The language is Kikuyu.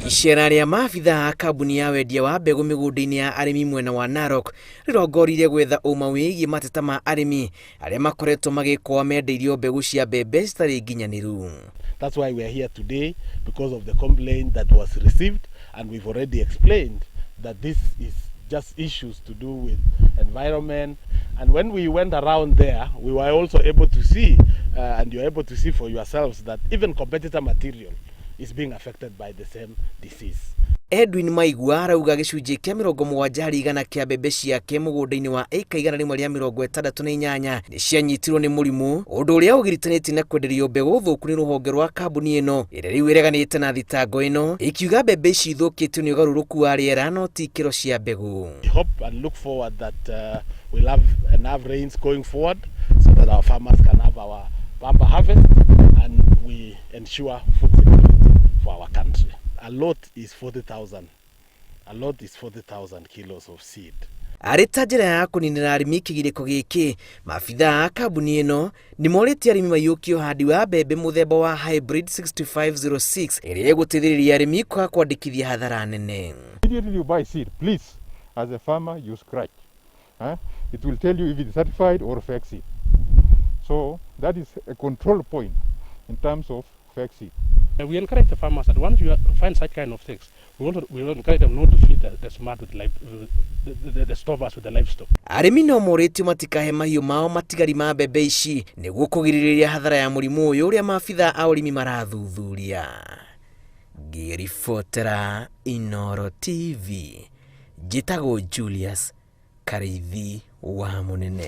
Icera rĩa maabitha a kambuni ya wendia wa mbegũ mĩgũnda-inĩ ya arĩmi mwena wa Narok rĩrongoririe gwetha ũma wĩgiĩ mateta ma arĩmi arĩa makoretwo magĩkũa mendeirio mbegũ cia mbembe citarĩ nginyanĩru. That's why we are here today, because of the complaint that was received, and we've already explained that this is just issues to do with environment. And when we went around there, we were also able to see, and you're able to see for yourselves, that even competitor material is being affected by the same disease. Edwin Maigua arauga gĩcunjĩ kĩa 70% kĩa mbembe ciake mũgũnda-inĩ wa ĩka 168 nĩ cianyitirwo nĩ mũrimũ, ũndũ ũrĩa ũgiritanĩtie na kwenderio mbegũ thũku nĩ rũhonge rwa kambuni ĩno ĩrĩa rĩu ĩreganĩte na thitango ĩno, ĩkiuga mbembe ici ithũkĩtio nĩ ũgarũrũku wa rĩera no ti ikĩro cia mbegũ. We hope and look forward that we'll have enough rains going forward so that our farmers can have our bumper harvest and we ensure food security for our country. A lot is 40,000. A lot is 40,000 kilos of seed. Arĩ ta njĩra ya kũninĩra arĩmi kĩgirĩko gĩkĩ, maabitha a kambuni ĩno nĩ morĩtie arĩmi maiyũkie ũhandi wa mbembe mũthemba wa hybrid 6506 ĩrĩa ĩgũteithĩrĩria arĩmi kwaga kwandĩkithia hathara nene. Immediately you buy seed, please, as a farmer, you scratch. Huh? It will tell you if it's certified or fake seed. So that is a control point in terms of fake seed. We encourage the farmers that once you find such kind of things, we will encourage them not to feed the smart with live, the stoppers with the livestock. Arĩmi no morĩtio matikahe mahiũ mao matigari ma mbembe ici nĩguo kũgirĩrĩria hathara ya mũrimũ ũyũ ũrĩa maabitha a ũrĩmi marathuthuria. Ngĩribotera Inooro TV, njĩtagwo Julius Karĩithi wa Mũnene.